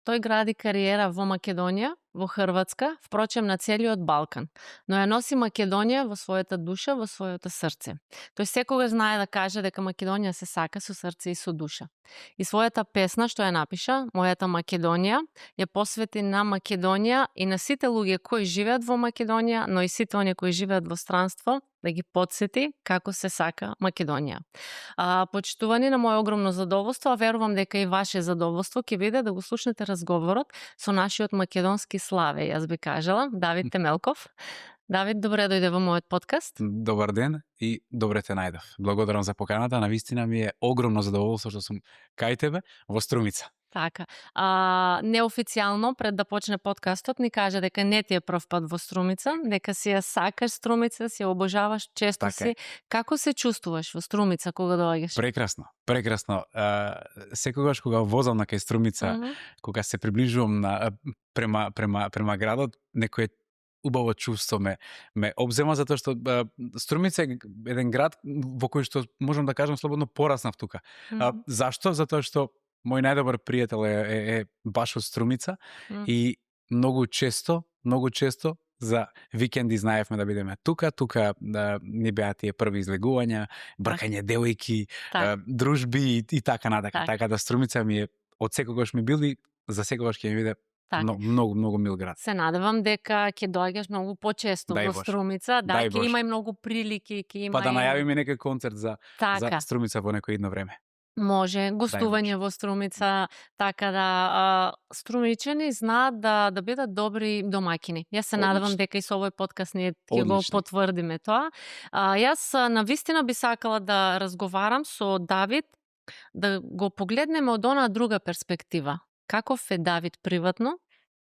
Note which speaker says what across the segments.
Speaker 1: тој гради кариера во Македонија, во Хрватска, впрочем на целиот Балкан, но ја носи Македонија во својата душа, во своето срце. Тој секогаш знае да каже дека Македонија се сака со срце и со душа. И својата песна што ја напиша, Мојата Македонија, ја посвети на Македонија и на сите луѓе кои живеат во Македонија, но и сите оние кои живеат во странство, да ги потсети како се сака Македонија. Почитувани, на моје огромно задоволство, а верувам дека и ваше задоволство ќе биде да го слушнете разговорот со нашиот македонски славе, јас би кажала, Давид Темелков. Давид, добре дојде во мојот подкаст.
Speaker 2: Добар ден и добре те најдов. Благодарам за поканата, навистина ми е огромно задоволство што сум кај тебе во Струмица.
Speaker 1: Така. Неофицијално, пред да почне подкастот, ни кажа дека не ти е прв пат во Струмица, дека си ја сакаш Струмица, си ја обожаваш, често
Speaker 2: Така
Speaker 1: си. Како се чувствуваш во Струмица кога доаѓаш?
Speaker 2: Прекрасно, прекрасно. Секогаш кога возам на кај Струмица, кога се приближувам на према градот, некој убаво чувство ме обзема, затоа што Струмица е еден град во кој што можам да кажам слободно пораснав тука. Зашто? Затоа што мој најдобар пријател е баш од Струмица и многу често за викенди знаевме да бидеме тука да ни беа тие први излегувања, бркање девојки, дружби и така натака. Така да Струмица ми е од секогаш ми бил и за секогаш ќе ми биде многу мил град.
Speaker 1: Се надевам дека ќе доаѓаш многу почесто во Струмица, ќе има и многу прилики, ќе има.
Speaker 2: Па да најавиме некој концерт за Струмица во некој идно време.
Speaker 1: Може, гостување во Струмица, така да струмичани знаат да бидат добри домаќини. Јас се надевам дека и со овој подкаст ние ќе го потврдиме тоа. Јас навистина би сакала да разговарам со Давид, да го погледнеме од она друга перспектива. Каков е Давид приватно?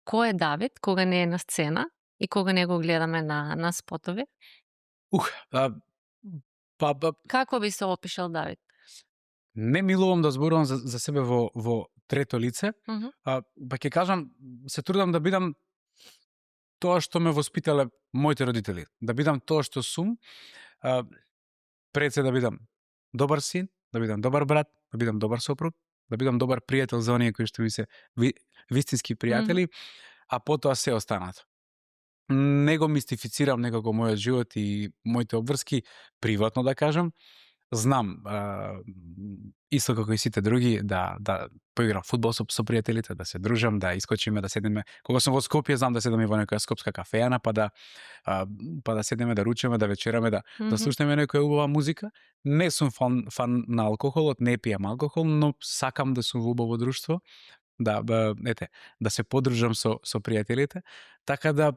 Speaker 1: Кој е Давид кога не е на сцена и кога не го гледаме на спотови? Како би се опишал Давид?
Speaker 2: Не милувам да зборувам за себе во трето лице, па ќе кажам, се трудам да бидам тоа што ме воспитале моите родители, да бидам тоа што сум, пред се да бидам добар син, да бидам добар брат, да бидам добар сопруг, да бидам добар пријател за оние кои што ми се вистински пријатели, а потоа се останато. Не го мистифицирам некако мојот живот и моите обврски, приватно да кажам. Знам, исто како и сите други, да поиграм фудбал со пријателите, да се дружам, да искочиме, да седеме. Кога сум во Скопје, знам да седеме во некоја скопска кафејана, па да седеме, да ручеме, да вечераме, да слушнеме некоја убава музика. Не сум фан на алкохолот, не пијам алкохол, но сакам да сум во убаво друштво, да се подружам со пријателите, така да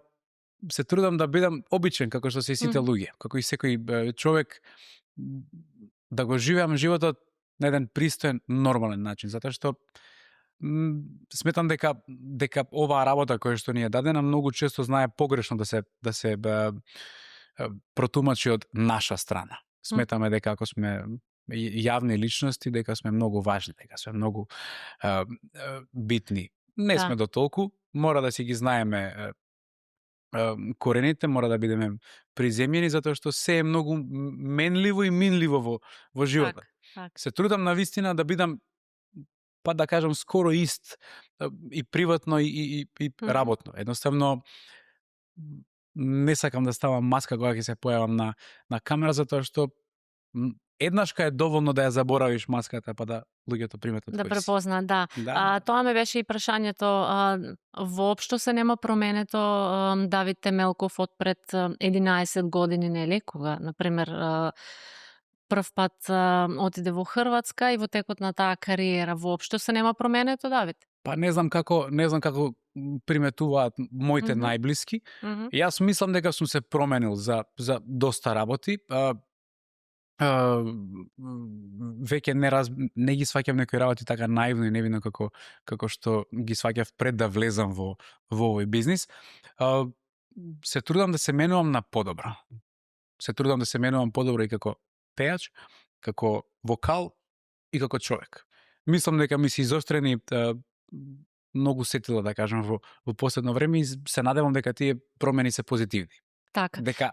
Speaker 2: се трудам да бидам обичен како што се и сите луѓе, како и секој човек, да го живеам животот на еден пристоен, нормален начин, затоа што сметам дека оваа работа која што ни е дадена многу често знае погрешно да се протумачи од наша страна. Сметаме дека ако сме јавни личности, дека сме многу важни, дека сме многу битни. Не сме до толку, мора да си ги знаеме корените, мора да бидеме приземјени, затоа што се е многу менливо и минливо во животот. Се трудам навистина да бидам, па да кажам, скоро ист и приватно и работно. Едноставно, не сакам да ставам маска кога ќе се појавам на камера, затоа што еднашка е доволно да ја заборавиш маската, па да луѓето приметат
Speaker 1: да препознаат, да. Тоа ме беше и прашањето, воопшто се нема променето Давид Темелков од пред 11 години, нели, кога, например, прв пат отиде во Хрватска и во текот на таа кариера, воопшто се нема променето, Давид?
Speaker 2: Па не знам како приметуваат моите најблиски. Јас мислам дека сум се променил за доста работи. Веќе не ги сваќам некои работи така наивно и невино како што ги сваќав пред да влезам во овој бизнис. Се трудам да се менувам на подобро. Се трудам да се менувам подобро и како пејач, како вокал и како човек. Мислам дека ми се изострени многу сетила, да кажам, во последно време и се надевам дека тие промени се позитивни.
Speaker 1: Така.
Speaker 2: Дека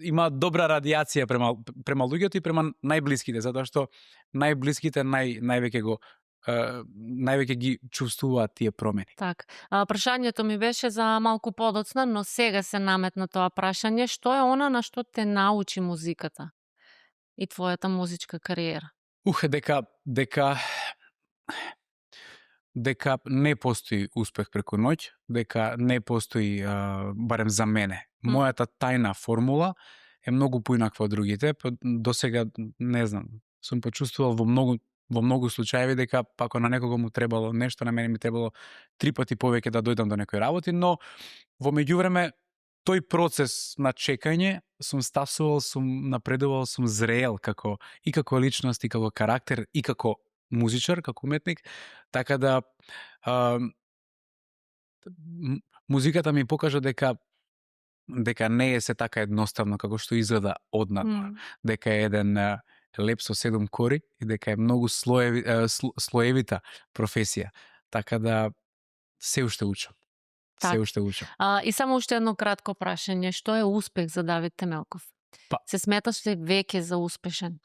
Speaker 2: има добра радиација према луѓето и према најблиските, затоа што најблиските највеќе го највеќе ги чувствуваат тие промени.
Speaker 1: Так. Прашањето ми беше за малку подоцна, но сега се наметна тоа прашање. Што е она на што те научи музиката и твојата музичка кариера?
Speaker 2: Дека не постои успех преку ноќ, дека не постои, барем за мене. Мојата тајна формула е многу поинаква од другите. Досега, не знам, сум почувствувал во многу случаеви дека ако на некого му требало нешто, на мене ми требало 3 пати повеќе да дојдам до некои работи, но во меѓувреме тој процес на чекање сум стасувал, сум напредувал, сум зрел како личност, и како карактер, и како музичар, како уметник, така да музиката ми покажа дека не е се така едноставно како што изгледа однадвор, дека е еден леп со 7 кори и дека е многу слоевита професија. Така да се уште учам.
Speaker 1: Так.
Speaker 2: Се уште учам.
Speaker 1: И само уште едно кратко прашање. Што е успех за Давид Темелков? Се сметаш ли веќе за успешен?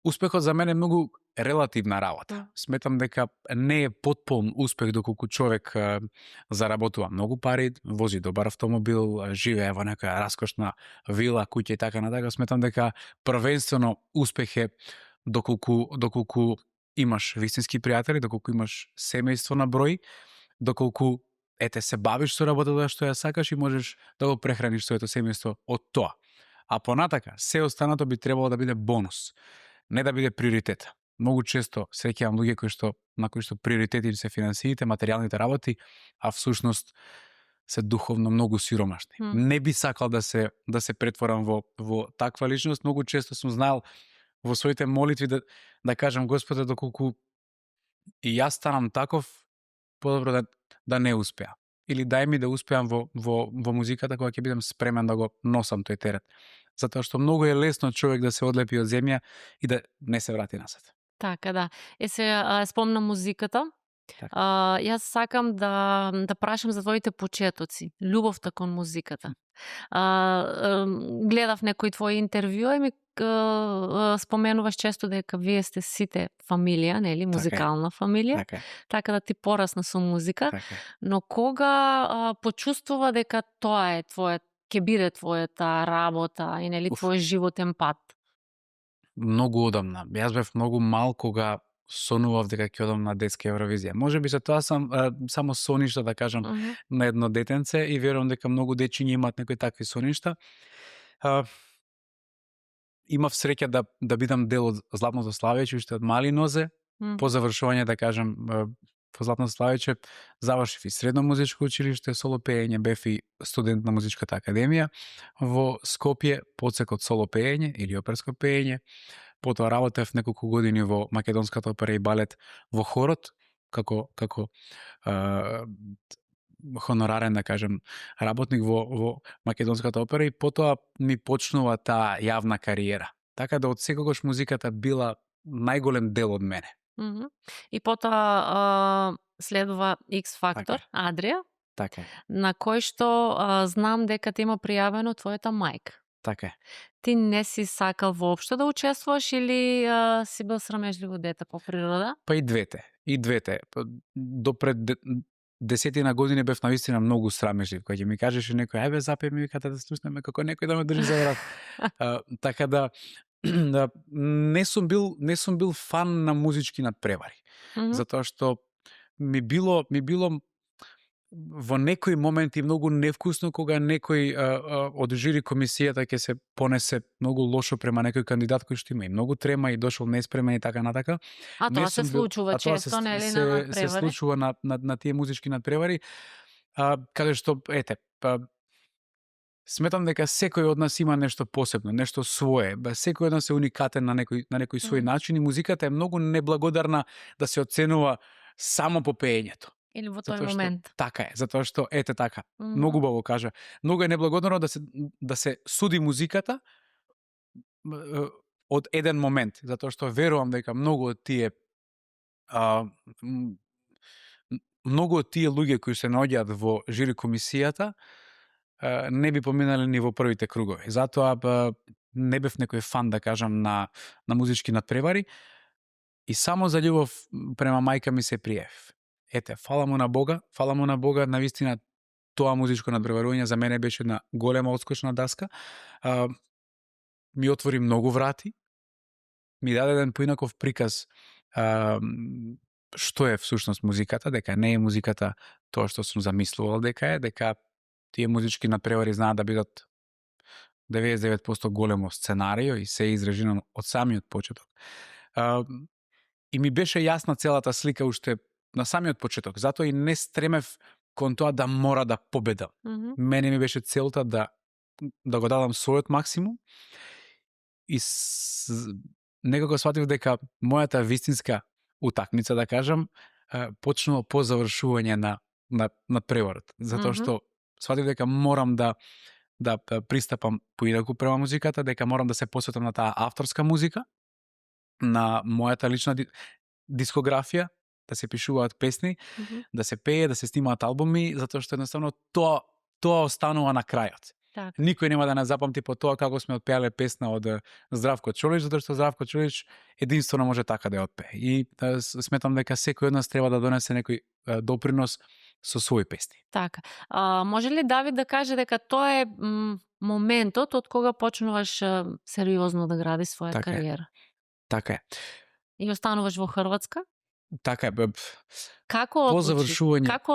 Speaker 2: Успехот за мене е многу релативна работа. Сметам дека не е потполн успех доколку човек заработува многу пари, вози добар автомобил, живее во некоја раскошна вила, куќа и така натака. Сметам дека првенствено успех е доколку имаш вистински пријатели, доколку имаш семејство на број, доколку се бавиш со работата што ја сакаш и можеш да го прехраниш своето семејство од тоа. А понатака, се останато би требало да биде бонус, не да биде приоритет. Многу често среќавам луѓе на кои што приоритети им се финансиите, материјалните работи, а всушност се духовно многу сиромашни. Не би сакал да се претворам во таква личност. Многу често сум знаел во своите молитви да кажам: Господе, доколку и јас станам таков, подобро да не успеа. Или дај ми да успеам во музиката кога ќе бидам спремен да го носам тој терет. Затоа што многу е лесно човек да се одлепи од земја и да не се врати назад.
Speaker 1: Така, да. Се спомнам музиката. Јас сакам да прашам за твоите почетоци, љубовта кон музиката. Гледав некои твои интервјуа и ми споменуваш често дека вие сте сите фамилија, нели, музикална фамилија, така да ти порасна со музика, но кога почувствува дека тоа е ќе биде твојата работа и нели твој животен пат?
Speaker 2: Многу одамна. Јас бев многу мал кога сонував дека ќе одам на детска Евровизија. Можеби за тоа сам само соништа, да кажам, на едно детенце, и верувам дека многу дечиња имаат некои такви соништа. Имав среќа да бидам дел од Златното Славиче уште од мали нозе. По завршување, да кажам, во Златното Славиче завршив и средно музичко училиште, соло пеење, бев и студент на музичката академија во Скопје, подсекот соло пеење или оперско пеење. Потоа работев неколку години во Македонската опера и балет во хорот, како хонорарен, да кажем, работник во Македонската опера, и потоа ми почнува таа јавна кариера. Така да од секогаш музиката била најголем дел од мене.
Speaker 1: И потоа следува X Factor, Адрија, на кој што знам дека ти има пријавено твојата мајка.
Speaker 2: Така е.
Speaker 1: Ти не си сакал воопшто да учествуваш или си бил срамежливо дете по природа?
Speaker 2: Па и двете. До пред 10 години бев навистина многу срамежлив. Кога ќе ми кажеше некој: ајбе, запеј ми викате да слушнеме, како некој да ме држи за врат. Така да не сум бил фан на музички надпревари. Затоа што ми било во некои моменти многу невкусно кога некој од жири комисијата ќе се понесе многу лошо према некој кандидат кој што има и многу трема и дошол неспремен и така натака.
Speaker 1: Тоа се случува често, нели, на надпревари?
Speaker 2: Се случува на тие музички надпревари, каде што сметам дека секој од нас има нешто посебно, нешто свое. Секој од нас е уникатен на некој свој начин, и музиката е многу неблагодарна да се оценува само по пеењето.
Speaker 1: Или во тој момент.
Speaker 2: Така е, затоа што така. Многу убаво кажа. Многу е неблагодарно да се суди музиката од еден момент, затоа што верувам дека многу од тие луѓе кои се наоѓаат во жири комисијата не би поминале ни во првите кругови. Затоа не бев некој фан, да кажам, на музички надпревари. И само за љубов према мајка ми се пријавив. Ете, фала му на Бога, навистина тоа музичко надпреварување за мене беше една голема отскочна даска. Ми отвори многу врати, ми даде еден поинаков приказ што е всушност музиката, дека не е музиката тоа што сум замислувал дека е, дека тие музички надпревари знаат да бидат 99% големо сценарио и се изражено од самиот почеток. И ми беше јасна целата слика уште на самиот почеток, затоа и не стремев кон тоа да мора да победам. Мене ми беше целта да го дадам својот максимум и некако сватив дека мојата вистинска утакмица, да кажам, почнува по завршување на преварот. Затоа што сватив дека морам да пристапам поинаку према музиката, дека морам да се посветам на таа авторска музика, на мојата лична дискографија, да се пишуваат песни, да се пее, да се снимаат албуми, затоа што едноставно тоа останува на крајот.
Speaker 1: Так.
Speaker 2: Никој нема да не запамти по тоа како сме отпеале песна од Здравко Чолич, затоа што Здравко Чолич единствено може така да ја отпее. И сметам дека секој од нас треба да донесе некој допринос со своји песни.
Speaker 1: Така. Може ли Давид да каже дека тоа е моментот од кога почнуваш сериозно да градиш своја кариера?
Speaker 2: Така е.
Speaker 1: И остануваш во Хрватска?
Speaker 2: Така е.
Speaker 1: Како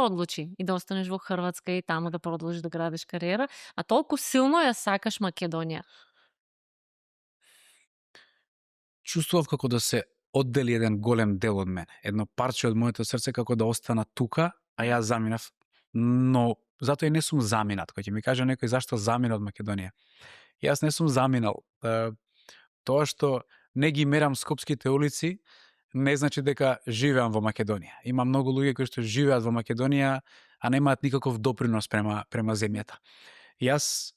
Speaker 2: одлучи
Speaker 1: и да останеш во Хрватска и таму да продолжиш да градиш кариера, а толку силно ја сакаш Македонија?
Speaker 2: Чувствував како да се оддели еден голем дел од мене. Едно парче од моето срце како да остана тука, а јас заминав. Но затоа и не сум заминат. Кој ќе ми каже некој зашто замина од Македонија. Јас не сум заминал. Тоа што не ги мерам скопските улици, не значи дека живеам во Македонија. Има многу луѓе кои што живеат во Македонија, а немаат никаков допринос према земјата. Јас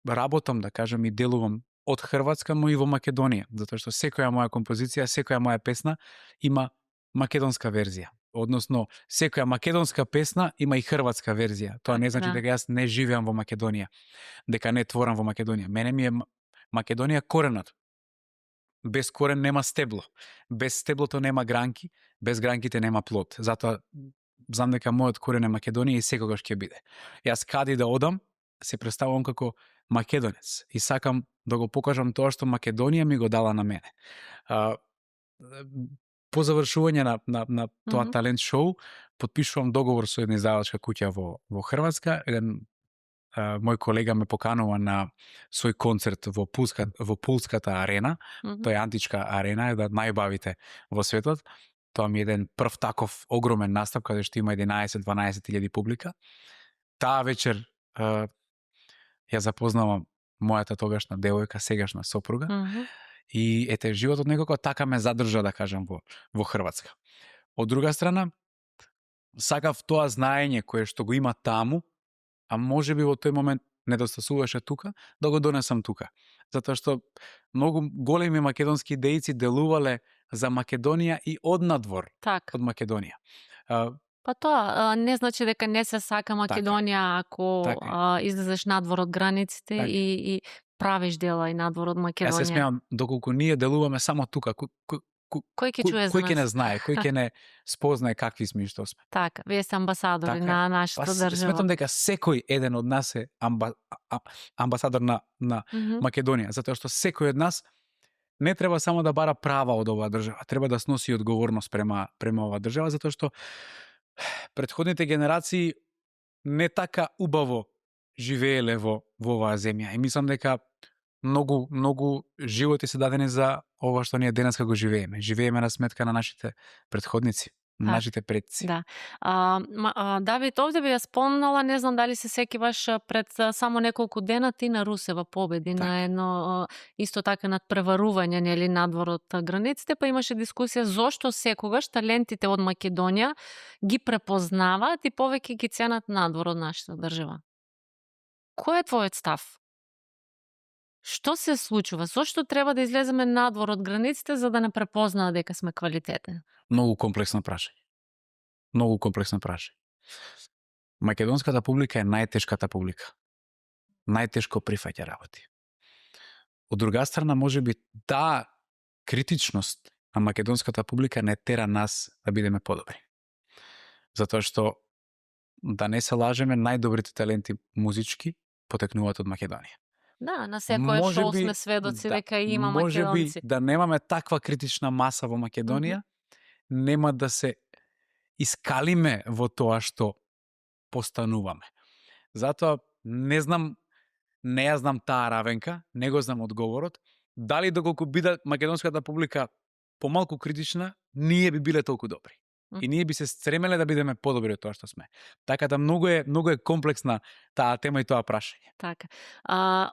Speaker 2: работам, да кажам, и делувам од Хрватска, но и во Македонија, затоа што секоја моја композиција, секоја моја песна има македонска верзија. Односно, секоја македонска песна има и хрватска верзија. Тоа не значи дека јас не живеам во Македонија, дека не творам во Македонија. Мене ми е Македонија коренот. Без корен нема стебло. Без стеблото нема гранки, без гранките нема плод. Затоа знам дека мојот корен е Македонија и секогаш ќе биде. Јас каде да одам, се представувам како македонец и сакам да го покажам тоа што Македонија ми го дала на мене. По завршување на тоа талент шоу, потпишувам договор со една издавачка куќа во Хрватска. Еден мој колега ме поканува на свој концерт во Пулската арена. Тоа е античка арена, една од најубавите во светот. Тоа ми е еден прв таков огромен настап каде што има 11-12 илјади публика. Таа вечер ја запознавам мојата тогашна девојка, сегашна сопруга. И ете, животот некако така ме задржа, да кажам, во Хрватска. Од друга страна, сакав тоа знаење кое што го има таму, а можеби во тој момент недостасуваше тука, да го донесам тука. Затоа што многу големи македонски дејци делувале за Македонија и однадвор од Македонија.
Speaker 1: Па тоа не значи дека не се сака Македонија ако излезеш надвор од границите и правиш дела и надвор од Македонија.
Speaker 2: Јас се смеам, доколку ние делуваме само тука,
Speaker 1: кој ќе чуе за нас?
Speaker 2: Кој ќе не знае, кој ќе не спознае какви сме и што сме.
Speaker 1: Така, вие сте амбасадори на нашата држава.
Speaker 2: Сметам дека секој еден од нас е амбасадор на Македонија, затоа што секој од нас не треба само да бара права од оваа држава, треба да сноси одговорност према оваа држава, затоа што претходните генерации не така убаво живееле во оваа земја. И мислам дека многу животи се дадени за ова што ние денеска го живееме. Живееме на сметка на нашите претходници, на нашите предци.
Speaker 1: Да. Давид, овде би ја спомнала, не знам дали се сеќаваш, пред само неколку дена Тина Русева победи на едно исто така надпреварување, нели, надвор од границите, па имаше дискусија зошто секогаш талентите од Македонија ги препознаваат и повеќе ги ценат надвор од нашата држава. Кој е твојот став? Што се случува? Зошто треба да излеземе надвор од границите за да не препознаат дека сме квалитетни?
Speaker 2: Многу комплексно прашање. Многу комплексно прашање. Македонската публика е најтешката публика. Најтешко прифаќа работи. Од друга страна, можеби таа критичност а македонската публика не тера нас да бидеме подобри. Затоа што, да не се лажеме, најдобрите таленти музички потекнуваат од Македонија.
Speaker 1: Да, на секое шоу сме сведоци дека има
Speaker 2: може
Speaker 1: македонци.
Speaker 2: би да немаме таква критична маса во Македонија, нема да се искалиме во тоа што постануваме. Затоа не ја знам таа равенка, не го знам одговорот. Дали доколку биде македонската публика помалку критична, ние би биле толку добри. И ние би се стремеле да бидеме подобри од тоа што сме. Така да многу е комплексна таа тема и тоа прашање.
Speaker 1: Така.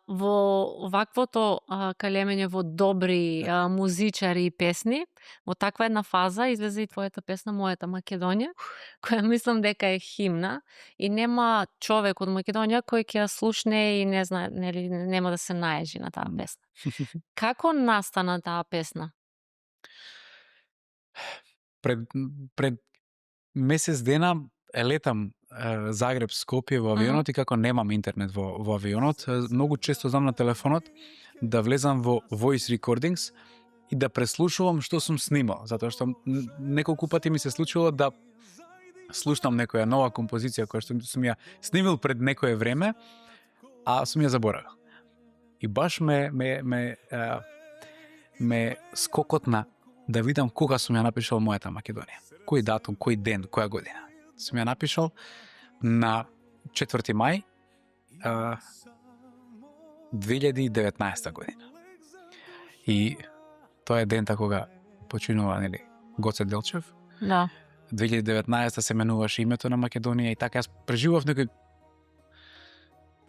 Speaker 1: Во ваквото калемење во добри музичари и песни, во таква една фаза излезе и твојата песна Мојата Македонија, која мислам дека е химна и нема човек од Македонија кој ќе ја слушне и не знае, нели, нема да се наежи на таа песна. Како настана таа песна?
Speaker 2: Пред месец дена летам Загреб, Скопје во авионот и како немам интернет во авионот, многу често знам на телефонот да влезам во voice recordings и да преслушувам што сум снимал, затоа што неколку пати ми се случило да слушнам некоја нова композиција која што сум ја снимил пред некое време, а сум ја заборавил. И баш ме скокотна да видам кога сум ја напишал Мојата Македонија. Кој датум, кој ден, која година. Сум ја напишал на 4 мај 2019 година. И тоа е дента кога починува, нели, Гоце Делчев.
Speaker 1: Да.
Speaker 2: 2019 се менуваше името на Македонија и така јас преживував некои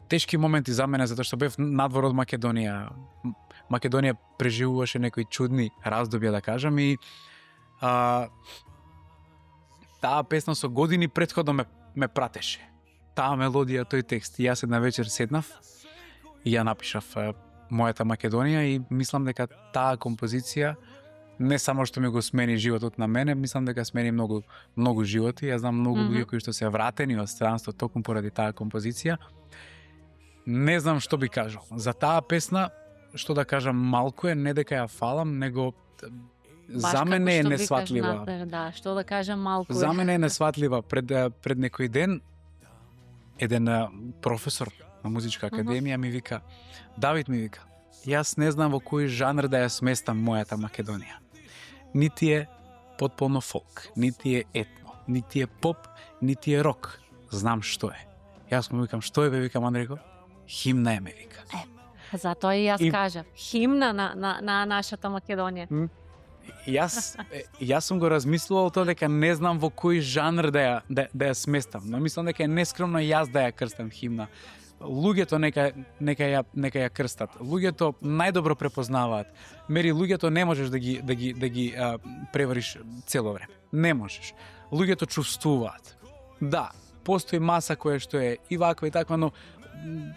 Speaker 2: тешки моменти за мене, затоа што бев надвор од Македонија. Македонија преживуваше некои чудни раздобја, да кажам, и таа песна со години претходно ме пратеше. Таа мелодија, тој текст. И јас една вечер седнав и ја напишав Мојата Македонија и мислам дека таа композиција не само што ми го смени животот на мене, мислам дека смени многу животи. Јас знам многу луѓе кои што се вратени од странство токму поради таа композиција. Не знам што би кажал. За таа песна, што да кажам, малку е, не дека ја фалам, него за мене е несватлива.
Speaker 1: Да, што да кажам, малку е.
Speaker 2: За мене е несватлива. Пред некој ден еден професор на музичка академија ми вика, Давид ми вика, јас не знам во кој жанр да ја сместам Мојата Македонија. Нити е потполно фолк, нити е етно, нити е поп, нити е рок. Знам што е. Јас му викам, што е, бе, викам, Андрејко? Химна е, ме вика.
Speaker 1: Затоа и јас кажав, химна на нашата Македонија.
Speaker 2: Јас сум го размислувал тоа дека не знам во кој жанр да ја сместам, но мислам дека е нескромно јас да ја крстам химна. Луѓето нека ја крстат. Луѓето најдобро препознаваат. Мери, луѓето не можеш да ги превариш цело време. Не можеш. Луѓето чувствуваат. Да, постои маса која што е и ваква и таква, но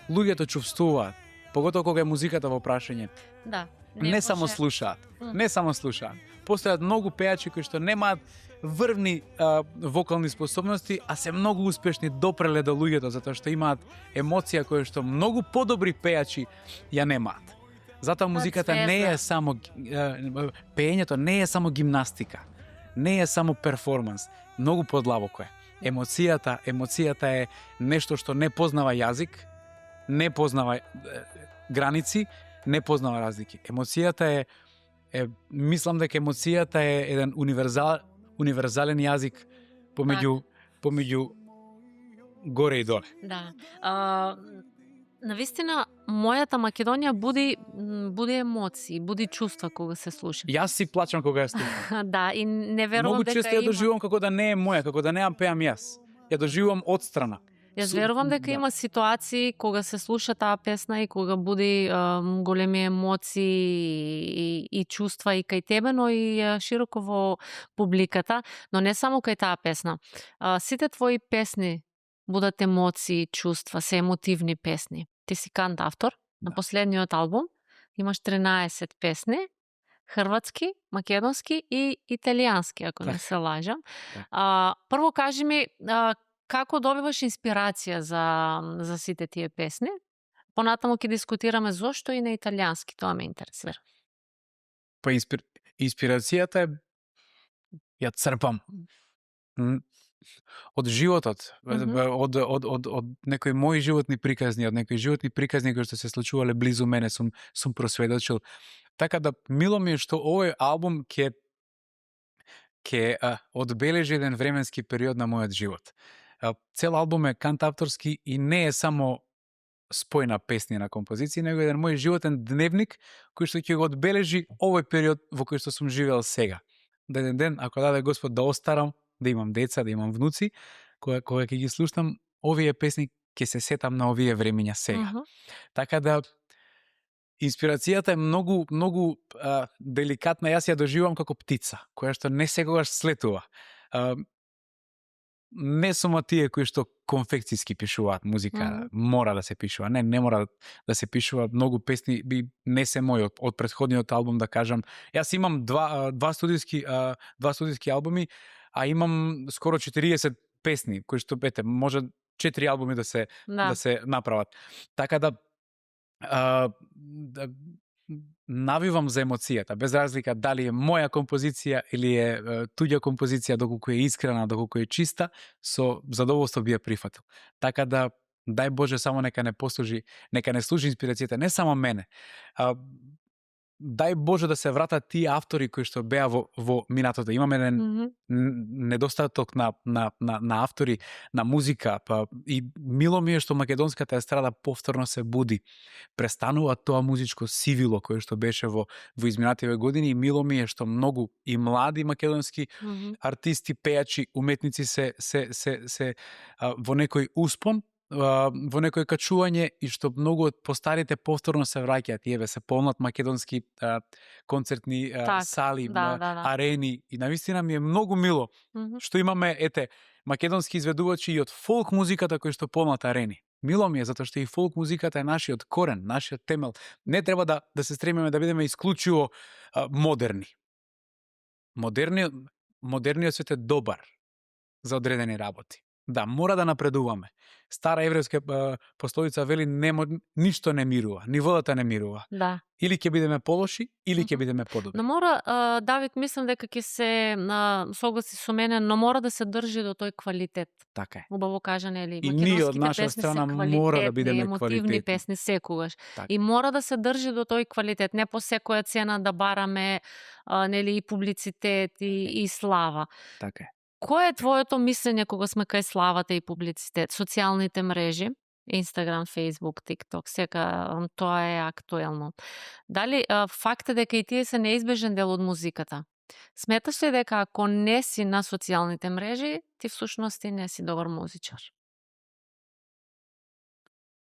Speaker 2: луѓето чувствуваат. Поготово кога е музиката во прашање.
Speaker 1: Да.
Speaker 2: Не само слушаат. Не само слушаат. Постојат многу пејачи кои што немаат врвни вокални способности, а се многу успешни, допреле до луѓето, затоа што имаат емоција која што многу подобри пејачи ја немаат. Затоа музиката не е само пеењето не е само гимнастика. Не е само перформанс, многу подлабоко е. Емоцијата е нешто што не познава јазик, не познава граници, не познава разлики. Емоцијата мислам дека емоцијата е еден универзален јазик помеѓу горе и доле.
Speaker 1: Да. Навистина, Мојата Македонија буди емоции, буди чувства кога се слуша.
Speaker 2: Јас си плачам кога ја слушам.
Speaker 1: Да, и не верувам дека
Speaker 2: многу често ја доживувам како да не е моја, како да не ја пеам јас. Ја доживувам одстрана.
Speaker 1: Јас верувам дека има ситуации кога се слуша таа песна и кога буди големи емоции и чувства и кај тебе, но и широко во публиката, но не само кај таа песна. Сите твои песни будат емоции, чувства, се емотивни песни. Ти си кантавтор на последниот албум, имаш 13 песни, хрватски, македонски и италијански, ако не се лажам. Прво кажи ми, како добиваш инспирација за сите тие песни? Понатаму ќе дискутираме зошто и на италијански, тоа ме интересира.
Speaker 2: Па Инспирацијата е ја црпам од животот, од некои мои животни приказни, од некои животни приказни кои што се случувале близу мене, сум просведочил. Така да мило ми е што овој албум ќе одбележи еден временски период на мојот живот. Цел албум е кантавторски и не е само спој на песни на композиции, него еден мој животен дневник кој што ќе го одбележи овој период во кој што сум живеел сега. Да еден ден, ако даде Господ да остарам, да имам деца, да имам внуци, кога ќе ги слушнам овие песни, ќе се сетам на овие времиња сега. Така да инспирацијата е многу деликатна, јас ја доживам како птица, која што не секогаш слетува. Не сум од тие кои што конфекцијски пишуваат музика, мора да се пишува. Не мора да се пишува. Многу песни не се мои од претходниот албум, да кажам. Јас имам два студиски албуми, а имам скоро 40 песни, кои што може 4 албуми да се направат. Така да навивам за емоцијата, без разлика дали е моја композиција или е туѓа композиција, доколку е искрена, доколку е чиста, со задоволство би ја прифатил. Така да, дај Боже, само нека не служи инспирацијата не само мене. Дај Боже да се вратат тие автори кои што беа во минатото. Имаме еден недостаток на автори, на музика, и мило ми е што македонската естрада повторно се буди. Престанува тоа музичко сивило кое што беше во изминативе години, и мило ми е што многу и млади македонски артисти, пејачи, уметници се во некој успон, во некој качување, и што многу од постарите повторно се враќаат и се полнат македонски концертни сали, арени, и навистина ми е многу мило што имаме македонски изведувачи и од фолк музиката кои што полнат арени. Мило ми е затоа што и фолк музиката е нашиот корен, нашиот темел. Не треба да се стремиме да бидеме исклучиво модерни. Модерниот свет е добар за одредени работи. Да, мора да напредуваме. Стара еврејска пословица вели ништо не мирува, ни водата не мирува.
Speaker 1: Да.
Speaker 2: Или ќе бидеме полоши, или ќе бидеме подобри.
Speaker 1: Но мора, Давид, мислам дека ќе се согласи со мене, но мора да се држи до тој квалитет.
Speaker 2: Така е.
Speaker 1: Убаво кажа, нели?
Speaker 2: И ние од наша страна мора да бидеме
Speaker 1: емотивни песни секогаш. Так. И мора да се држи до тој квалитет, не по секоја цена да бараме нели и публицитет и слава.
Speaker 2: Така е.
Speaker 1: Кој е твоето мислење кога сме кај славата и публицитет? Социјалните мрежи, Инстаграм, Фейсбук, ТикТок, сека тоа е актуелно. Дали факт е дека и тие се неизбежен дел од музиката? Сметаш ли дека ако не си на социјалните мрежи, ти всушност не си добар музичар?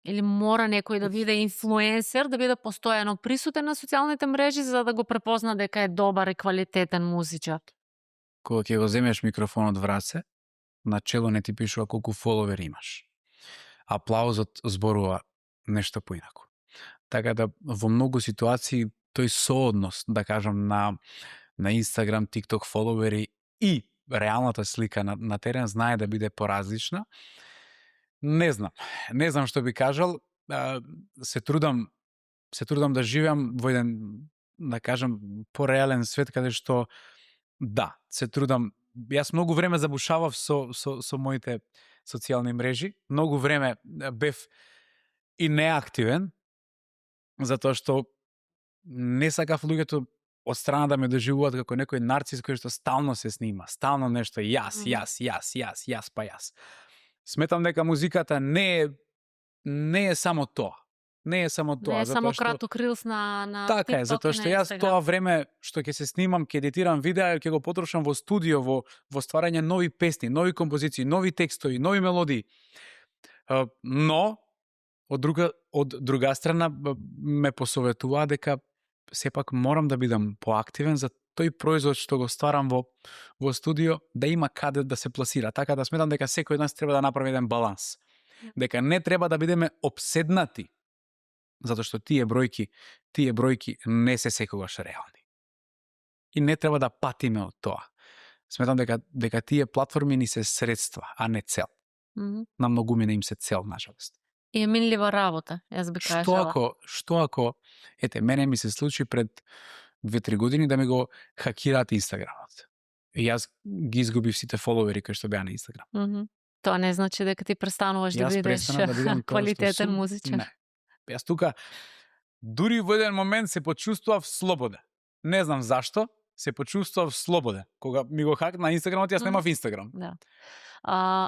Speaker 1: Или мора некој да биде инфлуенсер, да биде постојано присутен на социјалните мрежи за да го препозна дека е добар и квалитетен музичар?
Speaker 2: Кога ќе го земеш микрофонот в раце, на чело не ти пишува колку фоловери имаш. Аплаузот зборува нешто поинаку. Така да во многу ситуации тој сооднос, да кажам, на Инстаграм, ТикТок фоловери и реалната слика на терен знае да биде поразлична. Не знам што би кажал. Се трудам да живеам во еден, да кажам, пореален свет каде што да, се трудам. Јас многу време забушавав со моите социјални мрежи. Многу време бев и неактивен, затоа што не сакав луѓето од страна да ме доживуваат како некој нарцис кој што стално се снима, стално нешто јас. Сметам дека музиката не е само тоа. Не е само тоа,
Speaker 1: не е само краток рилс на
Speaker 2: така е, затоа што јас тоа време што ќе се снимам, ќе едитирам видеа, ќе го потрошам во студио, во стварање нови песни, нови композиции, нови текстови, нови мелодии. Но од друга страна ме посоветуваа дека сепак морам да бидам поактивен за тој производ што го стварам во студио, да има каде да се пласира. Така да сметам дека секој од нас треба да направи еден баланс. Дека не треба да бидеме обседнати, затоа што тие бројки не се секогаш реални. И не треба да патиме од тоа. Сметам дека тие платформи ни се средства, а не цел. На многумина им се цел, нажалост.
Speaker 1: И е минлива работа, јас би кажала.
Speaker 2: Што ако, мене ми се случи пред 2-3 години да ми го хакираат Инстаграмот. И јас ги изгубив сите фоловери кои што беа на Инстаграм.
Speaker 1: Тоа не значи дека ти престануваш да бидеш квалитетен музичар.
Speaker 2: Не. Јас тука дури во еден момент се почувствував слободен. Не знам зашто, се почувствував слободен. Кога ми го хакна на Инстаграмот, јас немав Инстаграм.
Speaker 1: Да.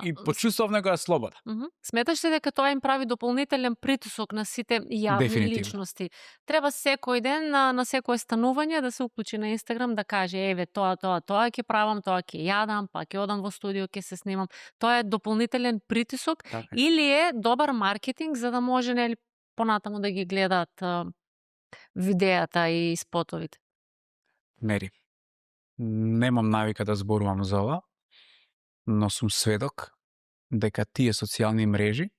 Speaker 2: И почувствував некоја слобода.
Speaker 1: Сметаш ли дека тоа им прави дополнителен притисок на сите јавни личности? Треба секој ден на секое станување да се уклучи на Инстаграм, да каже еве тоа ќе правам, тоа ќе јадам, па ќе одам во студио, ќе се снимам. Тоа е дополнителен притисок или е добар маркетинг за да може нели понатаму да ги гледаат видеата и спотовите?
Speaker 2: Мери, немам навика да зборувам за ова, но сум сведок дека тие социјални мрежи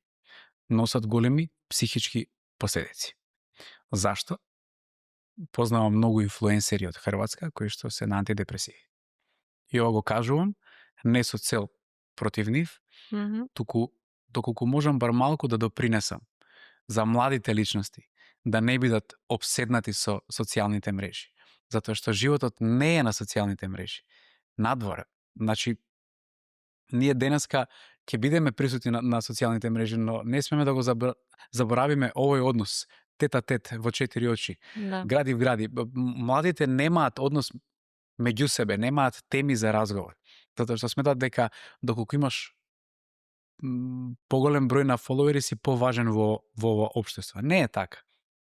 Speaker 2: носат големи психички последици. Зашто? Познавам многу инфлуенсери од Хрватска кои што се на антидепресиви. И ова го кажувам не со цел против нив, туку доколку можам бар малку да допринесам за младите личности да не бидат обседнати со социјалните мрежи. Затоа што животот не е на социјалните мрежи. Надвор. Значи, ние денеска ќе бидеме присутни на социјалните мрежи, но не смеме да го заборавиме овој однос тет-а-тет во 4 очи.
Speaker 1: Да.
Speaker 2: Гради в гради. Младите немаат однос меѓу себе, немаат теми за разговор. Затоа што сметат дека доколку имаш поголем број на фоловери си поважен во ова општество. Не е така.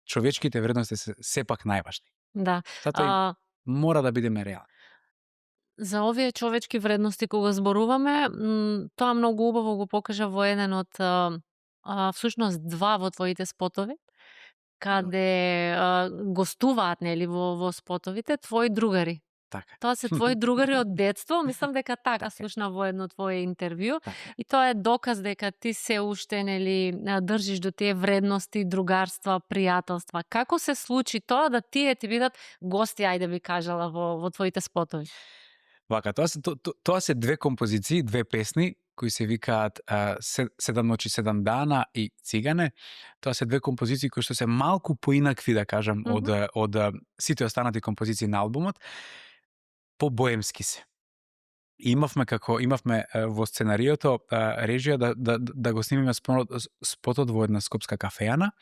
Speaker 2: Човечките вредности се сепак најважни.
Speaker 1: Да.
Speaker 2: Затоа мора да бидеме реални.
Speaker 1: За овие човечки вредности кога зборуваме, тоа многу убаво го покажа во еден од всушност 2 во твоите спотови, каде гостуваат нели во спотовите твои другари.
Speaker 2: Така.
Speaker 1: Тоа се твои другари од детство, мислам дека така слушна во едно твое интервју. И тоа е доказ дека ти се уште нели држиш до тие вредности, другарства, пријателства. Како се случи тоа да тие ти бидат гости, ајде би кажала, во твоите спотови?
Speaker 2: Вака, тоа се 2 композиции, 2 песни кои се викаат 7 ночи, 7 дана и Цигане. Тоа се 2 композиции кои што се малку поинакви, да кажам, од сите останати композиции на албумот. По-боемски се. Имавме во сценариото режија да го снимиме спотот во една скопска кафејана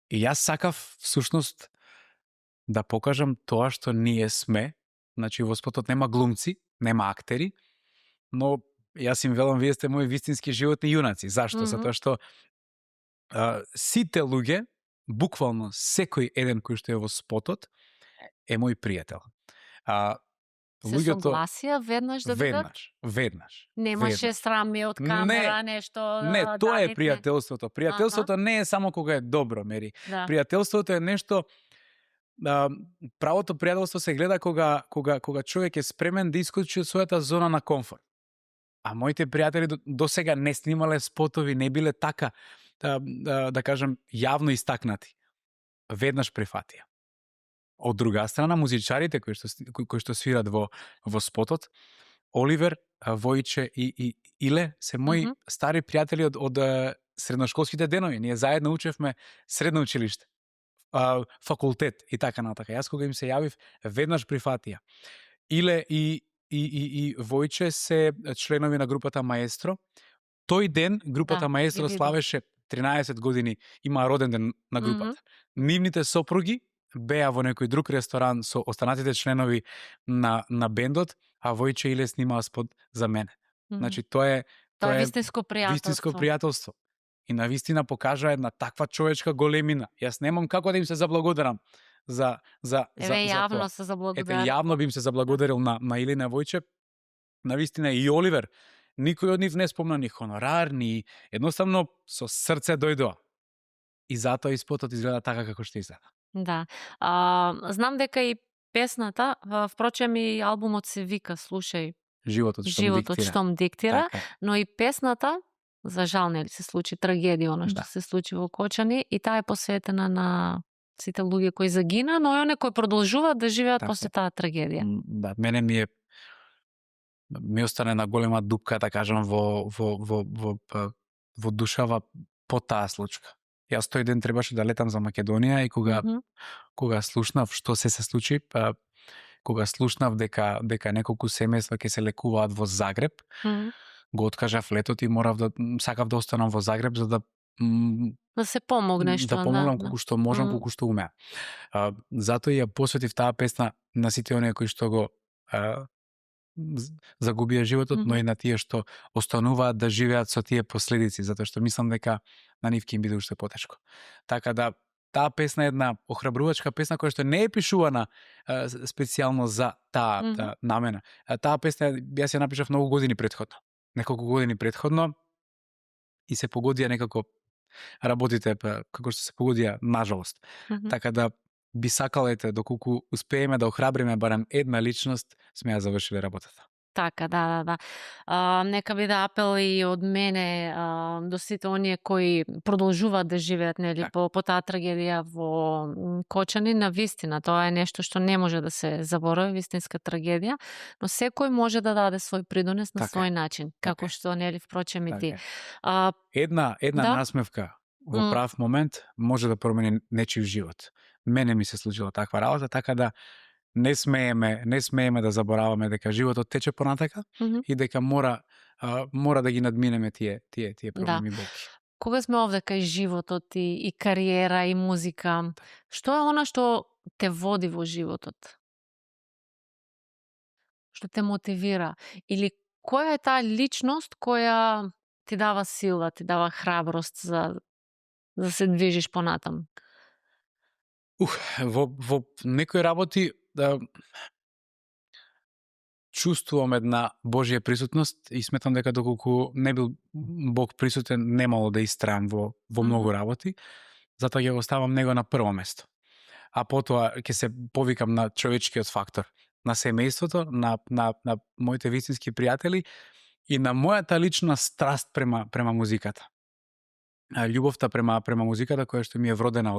Speaker 2: и јас сакав всушност да покажам тоа што ние сме. Значи во спотот нема глумци, нема актери, но јас им велам вие сте мои вистински животни јунаци. Зашто? Затоа што сите луѓе, буквално секој еден кој што е во спотот е мој пријател.
Speaker 1: Се согласија веднаш да бидат?
Speaker 2: Веднаш.
Speaker 1: Немаше срами од камера, нешто...
Speaker 2: Не, тоа е пријателството. Пријателството не е само кога е добро, Мери.
Speaker 1: Да.
Speaker 2: Пријателството е нешто... правото пријателство се гледа кога човек е спремен да искочи од својата зона на комфорт. А моите пријатели до сега не снимале спотови, не биле така, да кажам, јавно истакнати. Веднаш прифатија. Од друга страна, музичарите кои што свират во спотот, Оливер, Војче и Иле се мои стари пријатели од средношколските денови. Ние заедно учевме средно училиште, факултет и така натака. Јас кога им се јавив, веднаш прифатија. Иле и Војче се членови на групата Маестро. Тој ден групата Маестро славеше 13 години, има роден ден на групата. Нивните сопруги беа во некој друг ресторан со останатите членови на бендот, а Војче Иле снимаа спот за мене. Значи тоа е
Speaker 1: вистинско
Speaker 2: пријателство. И навистина покажа една таква човечка големина. Јас немам како да им се заблагодарам за
Speaker 1: јавно
Speaker 2: тоа.
Speaker 1: се заблагодарам.
Speaker 2: Јавно би им се заблагодарил на Иле на Војче. Навистина и Оливер. Никој од нив не спомна ни хонорар, ни едноставно со срце дојдоа. И затоа и спотот изгледа така како што изгледа.
Speaker 1: Да. Знам дека и песната, впрочем и албумот се вика Слушај
Speaker 2: Животот
Speaker 1: штом диктира,
Speaker 2: така.
Speaker 1: Но и песната, за жал нели се случи трагедија, она што се случи во Кочани, и таа е посветена на сите луѓе кои загина, но и оние кои продолжуваат да живеат после таа трагедија.
Speaker 2: Да, мене ми остане на голема дупка, да кажам, во душава по таа случка. Јас тој ден требаше да летам за Македонија и кога слушнав што се случи, кога слушнав дека неколку семејства ќе се лекуваат во Загреб, го откажав летот и сакав да останам во Загреб за да
Speaker 1: да се помогне што
Speaker 2: да помогнам колку што можам, колку што умеам. Затоа ја посветив таа песна на сите оние кои што го загубија животот, но и на тие што остануваат да живеат со тие последици, затоа што мислам дека на нив ќе им биде уште потешко. Така да таа песна е една охрабрувачка песна која што не е пишувана специјално за таа намена. Таа песна јас ја напишав многу години претходно. Неколку години претходно и се погодија некако работите како што се погодија нажалост. Така да би сакал доколку успееме да охрабриме барем една личност, сме ја завршиле работата.
Speaker 1: Така, да. Нека биде апел и од мене до сите оние кои продолжуваат да живеат по таа трагедија во Кочани. Навистина, тоа е нешто што не може да се заборави, вистинска трагедија, но секој може да даде свој придонес на свој начин, како што впрочем и ти.
Speaker 2: Една насмевка во прав момент може да промени нечив живот. Мене ми се случила таква работа, така да не смееме да забораваме дека животот тече понатака и дека мора да ги надминеме тие проблеми болки.
Speaker 1: Кога сме овде кај животот и кариера и музика, што е она што те води во животот? Што те мотивира? Или која е таа личност која ти дава сила, ти дава храброст за да се движиш понатам?
Speaker 2: Во некои работи чувствувам една Божја присутност и сметам дека доколку не бил Бог присутен, немало да истраам во многу работи, затоа ќе го ставам него на прво место. А потоа ќе се повикам на човечкиот фактор, на семејството, на моите вистински пријатели и на мојата лична страст према музиката. Љубовта према музиката која што ми е вродена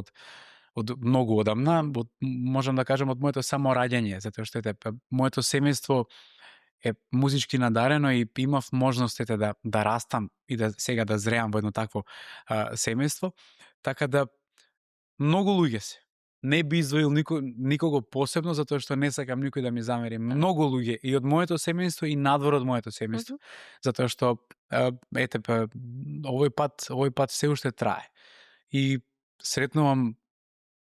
Speaker 2: од многу одамна, можам да кажам од моето само раѓање, затоа што моето семејство е музички надарено и имав можност да растам и сега да зреам во едно такво семејство, така да многу луѓе се. Не би издвоил никого посебно, затоа што не сакам никој да ми замери. Многу луѓе и од моето семејство и надвор од моето семејство. Затоа што овој пат се уште трае. И сретнувам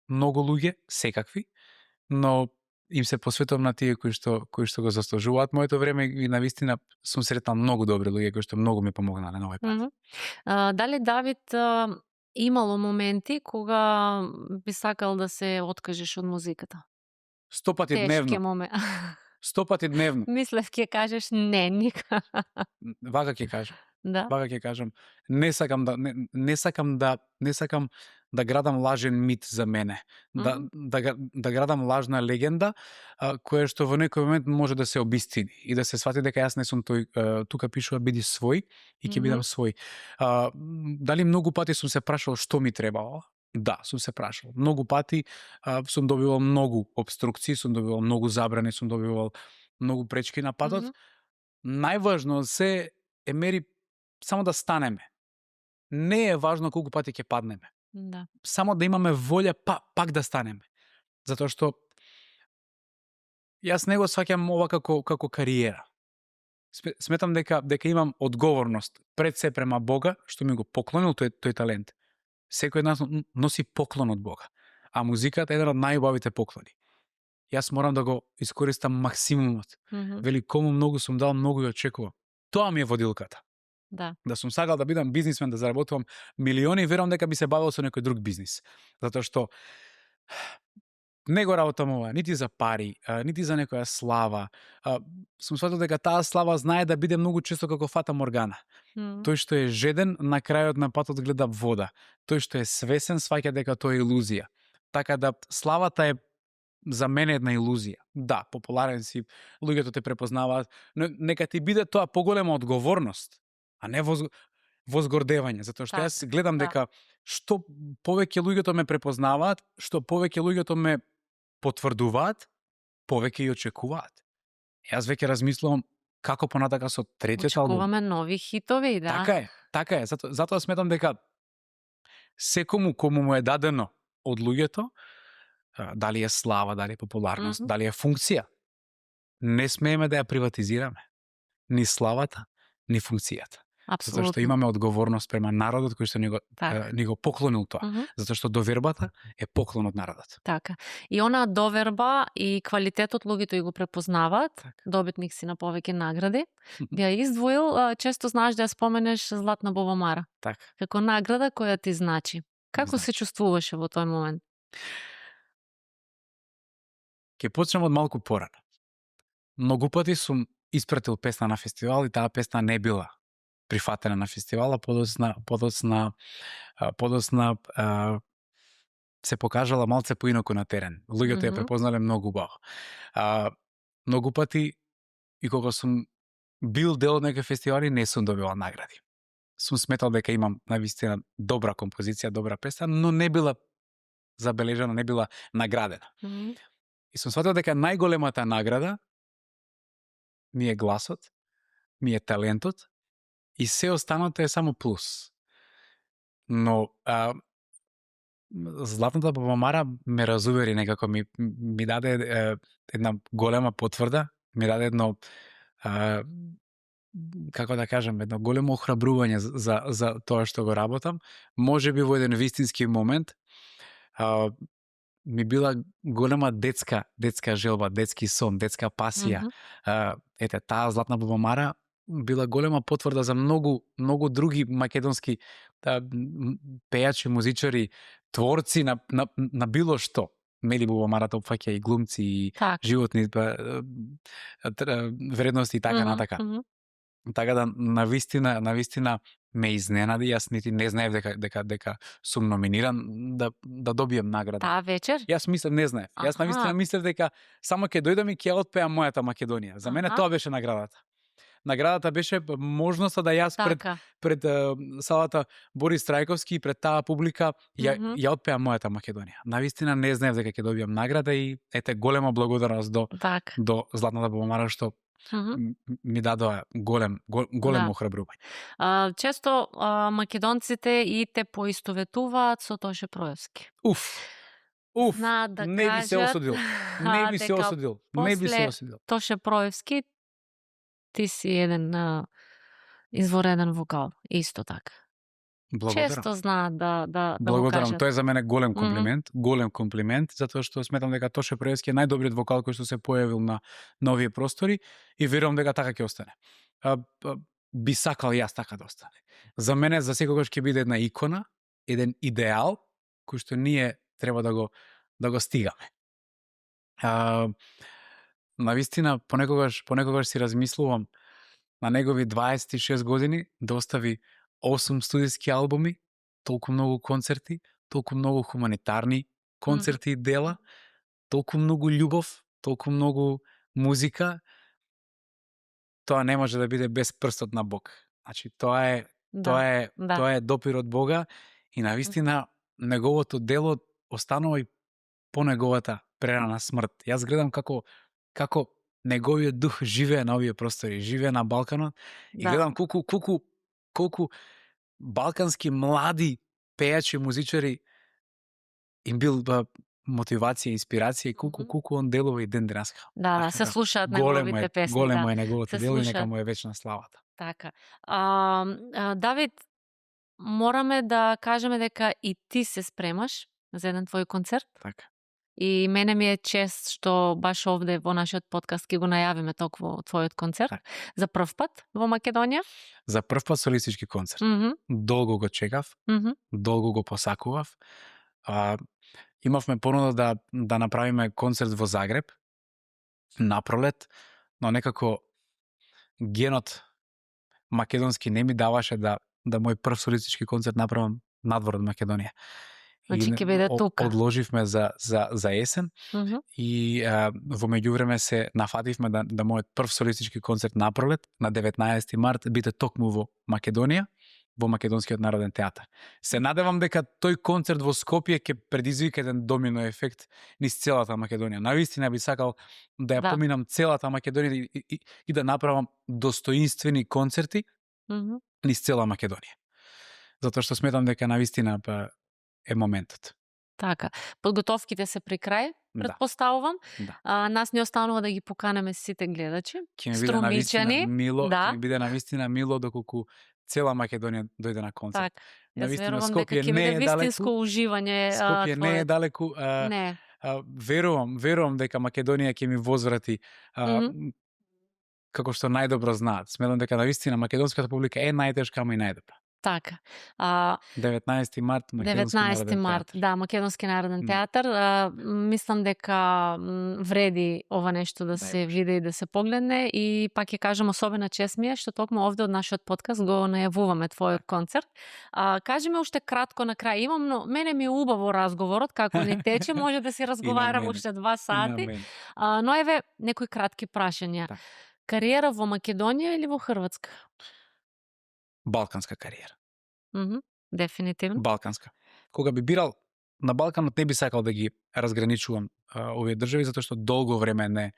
Speaker 2: многу луѓе, секакви, но им се посветувам на тие кои што го заслужуваат моето време и навистина сум сретнал многу добри луѓе кои што многу ми помогнале на овој пат.
Speaker 1: Дали Давид имало моменти кога би сакал да се откажеш од музиката?
Speaker 2: 100 пати дневно. 100 пати дневно.
Speaker 1: Мислев ќе кажеш не, никога.
Speaker 2: Вака ќе кажам.
Speaker 1: Да.
Speaker 2: Вака ќе кажам. Не сакам да градам лажен мит за мене. Да градам лажна легенда која што во некој момент може да се обистини и да се свати дека јас не сум тој, тука пишува биди свој и ќе бидам свој. Дали многу пати сум се прашал што ми требало? Да, сум се прашал. Многу пати сум добивал многу обструкции, сум добивал многу забрани, сум добивал многу пречки на патот. Најважно се е мери само да станеме. Не е важно колку пати ќе паднеме.
Speaker 1: Да.
Speaker 2: Само да имаме волја пак да станеме. Затоа што јас не го сваќам ова како кариера. Сметам дека имам одговорност пред се према Бога, што ми го поклонил тој талент. Секој од нас носи поклон од Бога. А музиката е еден од најубавите поклони. Јас морам да го искористам максимумот. Вели кому многу сум дал, многу ја очекувам. Тоа ми е водилката. Да сум сакал да бидам бизнисмен, да заработувам милиони, верувам дека би се бавил со некој друг бизнис. Затоа што не го работам ова, нити за пари, нити за некоја слава. Сум сватил дека таа слава знае да биде многу често како фата моргана. Тој што е жеден, на крајот на патот гледа вода. Тој што е свесен, сваќа дека тоа е илузија. Така да славата е за мене една илузија. Да, популарен си, луѓето те препознаваат, но нека ти биде тоа поголема одговорност, а не возгордевање, затоа што јас гледам дека што повеќе луѓето ме препознаваат, што повеќе луѓето ме потврдуваат, повеќе и очекуваат. Јас веќе размислувам како понатака со третиот албум.
Speaker 1: Очекуваме нови хитови, да.
Speaker 2: Така е. Затоа сметам дека секому кому му е дадено од луѓето, дали е слава, дали е популарност, дали е функција, не смееме да ја приватизираме. Ни славата, ни функцијата.
Speaker 1: Апсолутно.
Speaker 2: Затоа што имаме одговорност према народот кој што ни го поклонил тоа. Затоа што довербата е поклон од народот.
Speaker 1: Така. И она доверба и квалитетот луѓето го препознаваат, добитник си на повеќе награди. Би ја издвоил, често знаеш да ја споменеш Златна Бубамара.
Speaker 2: Така.
Speaker 1: Како награда која ти значи. Како се чувствуваше во тој момент?
Speaker 2: Ќе почнем од малку порано. Многу пати сум испратил песна на фестивал и таа песна не била прифатена на фестивала, подоцна се покажала малце поинаку на терен. Луѓето ја препознале многу убаво. Многу пати и кога сум бил дел од некои фестивали, не сум добивал награди. Сум сметал дека имам навистина добра композиција, добра песна, но не била забележана, не била наградена. И сум сватил дека најголемата награда ми е гласот, ми е талентот и се останато е само плюс. Но Златната Бубамара ме разувери некако, ми даде една голема потврда, ми даде едно како да кажам, едно големо охрабрување за тоа што го работам. Можеби во еден вистински момент ми била голема детска желба, детски сон, детска пасија. Ете, таа Златна Бубамара била голема потврда за многу други македонски пејачи, музичари, творци на било што. Мели Бубамарата опфаќа и глумци, и животни вредности и така натака. Така да навистина ме изненади, јас нити не знаев дека сум номиниран да добием награда.
Speaker 1: Таа вечер?
Speaker 2: Јас мислев, не знаев. Јас навистина мислев дека само ќе дојдам и ќе ја отпеам мојата Македонија. За мене тоа беше наградата. Наградата беше можноста да јас пред салата Борис Трајковски и пред таа публика ја отпеам мојата Македонија. Навистина не знаев дека ќе добиам награда и ете голема благодарност до Златната Бубамара што ми дадоа големо охрабрување.
Speaker 1: Често македонците и те поистоветуваат со Тоше Проевски.
Speaker 2: Не би се осудил. Не би се осудил.
Speaker 1: Тоше Проевски, ти си еден извореден вокал, исто така.
Speaker 2: Благодарам.
Speaker 1: Често знаат да
Speaker 2: Благодарам.
Speaker 1: го кажат.
Speaker 2: Тоа е за мене голем комплимент, затоа што сметам дека Тоше Проевски е најдобриот вокал кој што се појавил на овие простори и верувам дека така ќе остане. Би сакал јас така да остане. За мене за секогаш ќе биде една икона, еден идеал кој што ние треба да го стигаме. Навистина понекогаш си размислувам на негови 26 години да остави 8 студиски албуми, толку многу концерти, толку многу хуманитарни концерти и дела, толку многу љубов, толку многу музика. Тоа не може да биде без прстот на Бог. Значи тоа е допир од Бога и навистина неговото дело останува и по неговата прерана смрт. Јас гледам како неговиот дух живее на овие простори, живее на Балканот и гледам колку балкански млади пејачи, музичари им бил мотивација, инспирација и колку он делува и ден денеска.
Speaker 1: Се слушаат неговите песни.
Speaker 2: Големо е неговото дело и нека му е вечна славата.
Speaker 1: Така. Давид, мораме да кажеме дека и ти се спремаш за еден твој концерт.
Speaker 2: Така.
Speaker 1: И мене ми е чест што баш овде во нашиот подкаст ќе го најавиме токму твојот концерт.
Speaker 2: Так.
Speaker 1: За прв пат во Македонија.
Speaker 2: За прв пат солистички концерт. Долго го чекав, долго го посакував. Имавме понуда да направиме концерт во Загреб напролет, но некако генот македонски не ми даваше да мој прв солистички концерт направам надвор од Македонија.
Speaker 1: Значи ќе биде тука.
Speaker 2: Одложивме за есен и во меѓувреме се нафативме да мојот прв солистички концерт напролет на 19 март биде токму во Македонија, во Македонскиот народен театар. Се надевам дека тој концерт во Скопје ќе предизвика еден домино ефект низ целата Македонија. Навистина би сакал да ја поминам целата Македонија и да направам достоинствени концерти низ цела Македонија. Затоа што сметам дека навистина е моментот.
Speaker 1: Така. Подготовките се при крај, предпоставувам.
Speaker 2: Да.
Speaker 1: Нас ни останува да ги поканеме сите гледачи.
Speaker 2: Ќе ми биде навистина мило,
Speaker 1: да.
Speaker 2: ќе ми биде навистина мило доколку цела Македонија дојде на концерт.
Speaker 1: Так.
Speaker 2: Навистина Скопје не е далеку.
Speaker 1: Уживање.
Speaker 2: Скопје не е далеку.
Speaker 1: Не.
Speaker 2: Верувам дека Македонија ќе ми возврати како што најдобро знаат. Сметам дека навистина македонската публика е најтешка, ама и најдобра.
Speaker 1: Така.
Speaker 2: 19 март, Македонски народен театар.
Speaker 1: Да, Македонски народен театар. Мислам дека вреди ова нешто да се види и да се погледне и пак ќе кажам особена чест ми е што токму овде од нашиот подкаст го најавуваме твојот концерт. Кажи ми уште кратко на крај. Мене ми е убаво разговорот како ни тече, може да си разговарам уште 2 сати. Но еве некои кратки прашања.
Speaker 2: Так.
Speaker 1: Кариера во Македонија или во Хрватска?
Speaker 2: Балканска кариера.
Speaker 1: Дефинитивно.
Speaker 2: Балканска. Кога би бирал на Балканот, не би сакал да ги разграничувам овие држави, затоа што долго време не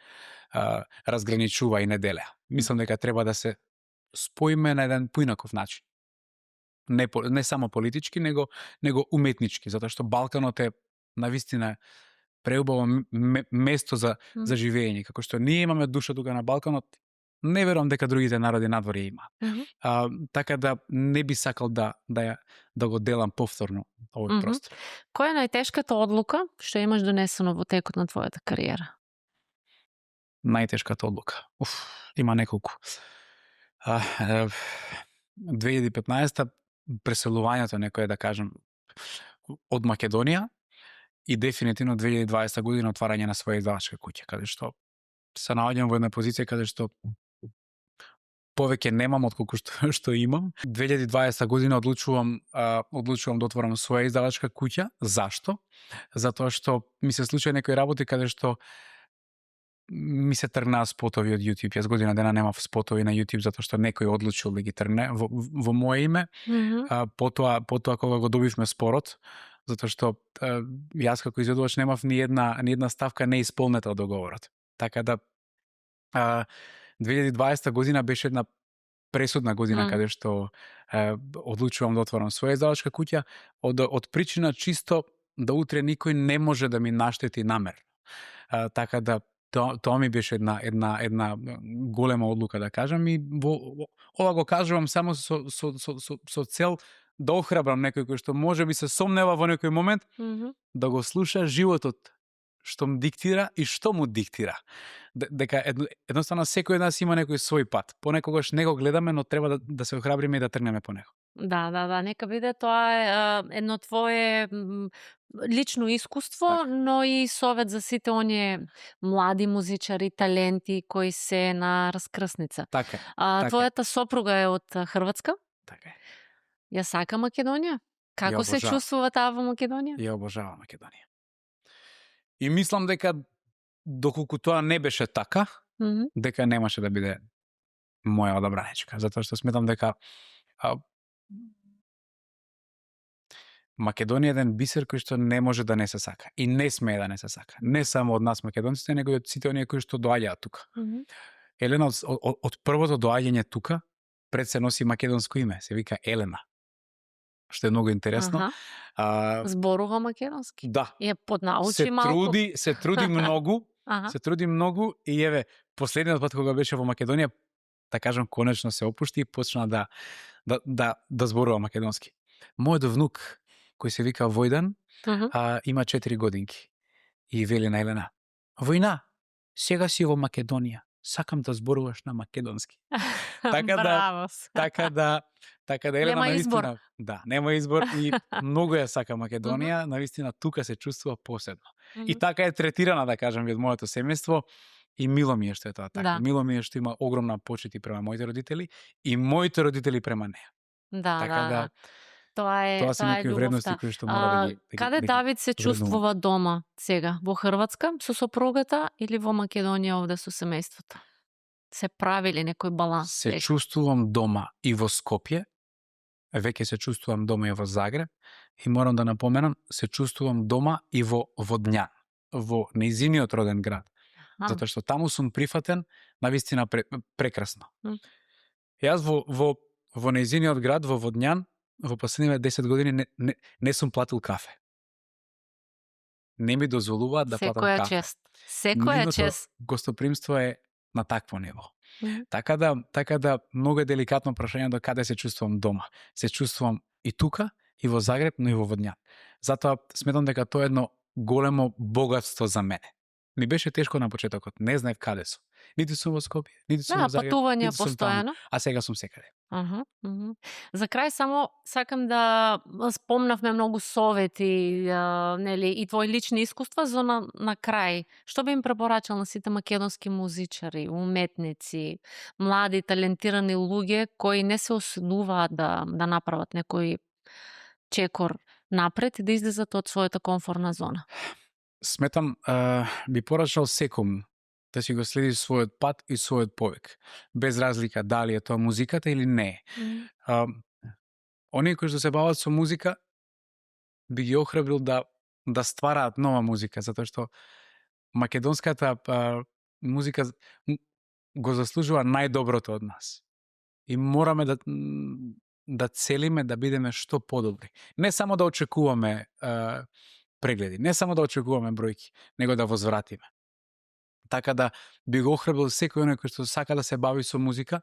Speaker 2: разграничува и не делеа. Мислам дека треба да се споиме на еден поинаков начин. Не само политички, него уметнички, затоа што Балканот е навистина преубаво место за живење. Како што ние имаме душа тука на Балканот, не верувам дека другите народи надвор има. Така да не би сакал да го делам повторно овој простор.
Speaker 1: Која е најтешката одлука што имаш донесено во текот на твојата кариера?
Speaker 2: Најтешката одлука? Има неколку. 2015-та преселувањето, некој да кажем, од Македонија и дефинитивно 2020 година отварање на своја издавачка куќа, каде што се наоѓам во една позиција каде што повеќе немам отколку што имам. 2020 година одлучувам да отворам своја издавачка куќа. Зашто? Затоа што ми се случи некои работи каде што ми се тргнаа спотови од YouTube. Јас година дена немав спотови на YouTube затоа што некој одлучил да ги тргне во моje име. Потоа кога го добивме спорот, затоа што јас како изведувач немав ни една ставка неисполнета од договорот. Така да 2020 година беше една пресудна година каде што одлучувам да отворам своја издавачка куќа од причина чисто да утре никој не може да ми наштети намерно. Така да тоа ми беше една голема одлука да кажам и ова го кажувам само со цел да охрабрам некој кој што можеби се сомнева во некој момент да го слуша животот што му диктира и што му диктира. Дека едноставно секој од нас има некој свој пат. Понекогаш не го гледаме, но треба да се охрабриме и да тргнеме по него.
Speaker 1: Да, нека биде тоа е едно твое лично искуство, но и совет за сите оние млади музичари, таленти кои се на раскрсница.
Speaker 2: Така.
Speaker 1: Твојата сопруга е од Хрватска?
Speaker 2: Така е.
Speaker 1: Ја сака Македонија? Како се чувствува таа во Македонија?
Speaker 2: Ја обожава Македонија. И мислам дека доколку тоа не беше така, дека немаше да биде моја одабранечка, затоа што сметам дека Македонија е еден бисер кој што не може да не се сака и не смее да не се сака. Не само од нас македонците, него и од сите оние кои што доаѓаат тука. Елена од првото доаѓање тука пред се носи македонско име, се вика Елена. Што е многу интересно.
Speaker 1: Зборува македонски.
Speaker 2: Да.
Speaker 1: Ја поднаучи малку.
Speaker 2: Се труди многу. Се труди многу и еве последниот пат кога беше во Македонија, да кажам, конечно се опушти и почна да зборува македонски. Мојот внук кој се вика Војдан, има 4 годинки и вели на Елена: "Војна, сега си во Македонија, сакам да зборуваш на македонски." Така да Елена
Speaker 1: нема
Speaker 2: наистина, да, нема избор и многу ја сака Македонија, навистина тука се чувствува посебно. И така е третирана, да кажам, од моето семејство и мило ми е што е тоа така. Мило ми е што има огромна почит и према моите родители и моите родители према неа.
Speaker 1: Да. Тоа
Speaker 2: се некои вредности кои што мора да ги
Speaker 1: Каде Давид се чувствува дома сега? Во Хрватска со сопругата или во Македонија овде со семејството? Се прави ли некој баланс?
Speaker 2: Се чувствувам дома и во Скопје, веќе се чувствувам дома и во Загреб и морам да напоменам, се чувствувам дома и во Водњан, во нејзиниот роден град. Затоа што таму сум прифатен навистина прекрасно. Јас во нејзиниот град, во Водњан, во последниве 10 години не сум платил кафе. Не ми дозволуваат да платам
Speaker 1: Секоја
Speaker 2: кафе.
Speaker 1: чест. Секоја
Speaker 2: Нивното
Speaker 1: чест.
Speaker 2: гостопримство е на такво ниво. Така да многу е деликатно прашање до каде се чувствувам дома. Се чувствувам и тука, и во Загреб, но и во Водњан. Затоа сметам дека тоа е едно големо богатство за мене. Ми беше тешко на почетокот, не знаев каде сум. Ниту сум во Скопје, ниту сум во Загреб,
Speaker 1: патување
Speaker 2: ниту сум таму,
Speaker 1: постојано.
Speaker 2: а сега сум секаде.
Speaker 1: За крај само сакам да спомнавме многу совети, нели, и твои лични искуства за на крај. Што би им препорачал на сите македонски музичари, уметници, млади талентирани луѓе кои не се осудуваат да направат некој чекор напред и да излезат од својата комфортна зона?
Speaker 2: Сметам, би порачал секому да си го следи својот пат и својот повик. Без разлика дали е тоа музиката или не. Оние кои што се бават со музика, би ги охрабрил да ствараат нова музика, затоа што македонската музика го заслужува најдоброто од нас. И мораме да целиме да бидеме што подобри. Не само да очекуваме прегледи, не само да очекуваме бројки, него да возвратиме. Така да би го охрабрил секој оној кој што сака да се бави со музика,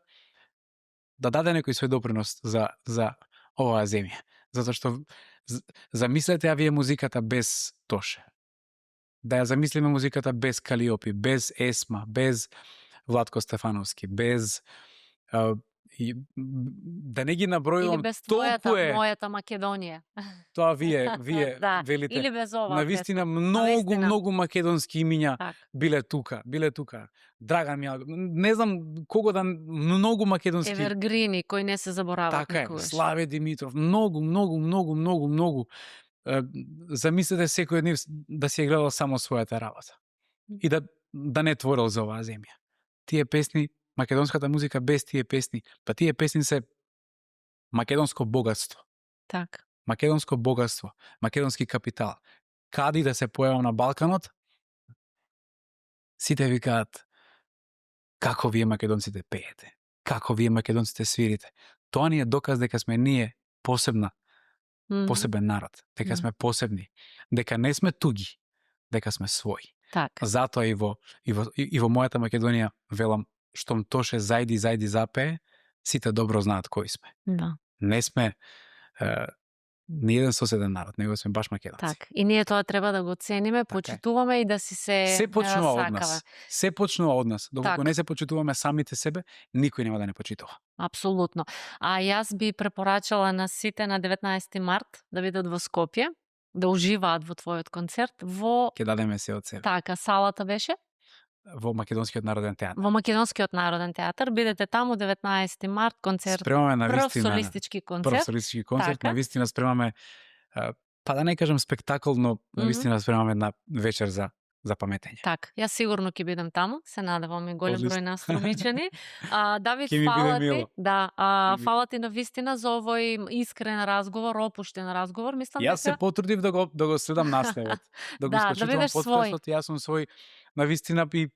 Speaker 2: да даде некој свој допринос за оваа земја. Затоа што замислете ја вие музиката без Тоше. Да ја замислиме музиката без Калиопи, без Есма, без Владко Стефановски, без да не ги набројувам,
Speaker 1: или без
Speaker 2: толку е
Speaker 1: мојата Македонија.
Speaker 2: Тоа вие
Speaker 1: Да,
Speaker 2: велите.
Speaker 1: или без ова.
Speaker 2: Навистина многу македонски имиња биле тука. Драган Мијалков, не знам кого да, многу македонски.
Speaker 1: Евергрини кои не се забораваат
Speaker 2: така
Speaker 1: никогаш.
Speaker 2: Така е, Славе Димитров, многу. Замислете секој од нив да си е гледал само својата работа. И да не творил за оваа земја. Тие песни, македонската музика без тие песни, па тие песни се македонско богатство.
Speaker 1: Така.
Speaker 2: Македонско богатство, македонски капитал. Кади да се појавам на Балканот, сите викаат како вие македонците пеете, како вие македонците свирите. Тоа ни е доказ дека сме ние посебен народ, дека сме посебни, дека не сме туги, дека сме своји.
Speaker 1: Така.
Speaker 2: Затоа и во мојата Македонија велам, штом Тоше зајди запее, сите добро знаат кои сме.
Speaker 1: Да.
Speaker 2: Не сме ни еден соседен народ, него сме баш македонци.
Speaker 1: Так. И ние тоа треба да го цениме, почитуваме и да си се
Speaker 2: почнува
Speaker 1: сакава.
Speaker 2: од нас. Се почнува од нас. Доколку
Speaker 1: так.
Speaker 2: Не се почитуваме самите себе, никој нема да не почитува.
Speaker 1: Апсолутно. А јас би препорачала на сите на 19 март да бидат во Скопје, да уживаат во твојот концерт во
Speaker 2: Ќе дадеме се од себе.
Speaker 1: Така, салата беше?
Speaker 2: Во Македонскиот народен театар.
Speaker 1: Во Македонскиот народен театар, бидете таму 19 март, концерт.
Speaker 2: Спремаме на
Speaker 1: прв солистички концерт.
Speaker 2: Така. Навистина спремаме, па да не кажам спектакл, но навистина спремаме една вечер за паметење.
Speaker 1: Так, јас сигурно ќе бидам таму, се надевам и голем број нас струмичани. Давид, фала ти навистина за овој искрен разговор, опуштен разговор. Мислам
Speaker 2: јас се потрудив да го следам наследот. Да го искачувам подкастот, јас сум свој навистина и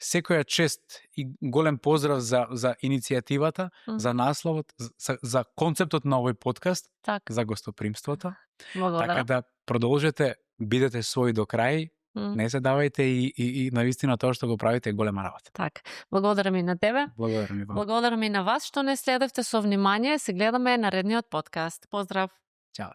Speaker 2: секоја чест и голем поздрав за иницијативата, за насловот, за концептот на овој подкаст, за гостопримството. Така да продолжете, бидете своји до крај, не се давајте и навистина тоа што го правите е голема работа.
Speaker 1: Така. Благодарам и на тебе. Благодарам и на вас што не следевте со внимание. Се гледаме наредниот подкаст. Поздрав.
Speaker 2: Чао.